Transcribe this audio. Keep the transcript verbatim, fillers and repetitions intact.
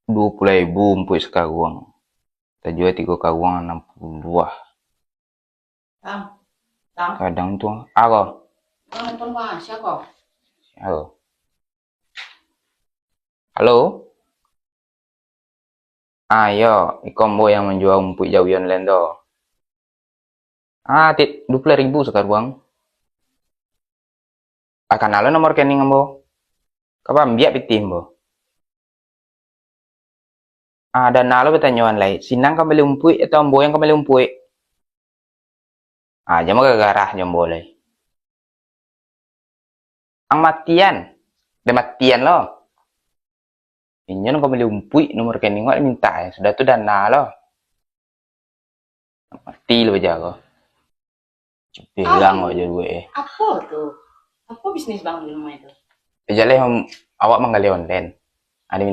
Duo puluah ribu umpuik sakaruang. Tajua tigo karuang anam puluah. Tang. Tang. Kadang tu, ah, ko. Tang, telepon ko, sia ko? Sia ko? Halo? Ah, iyo, iko ambo yang manjua umpuik jawi online tu. Ah, ti-, duo puluah ribu sakaruang. Ah, kana lo nomor rekening ambo. Ka baambiak pitih ambo. Ah, dana lo batanyoan lai. Sinan ka mambali umpuik atau ambo yang ka mambali umpuik? Ah, jan bagarah jo ambo lai. Ang matian. Dah matian lo. Inyo nan ka mambali umpuik, nomor rekening awak mintak, eh. Sudah tu dana lo. Mati lo bajago. Cipilang awak jo duit, eh. Apo tu? Apo bisnis bang di rumah itu? Eh, jaleh, om, awak manggaleh online.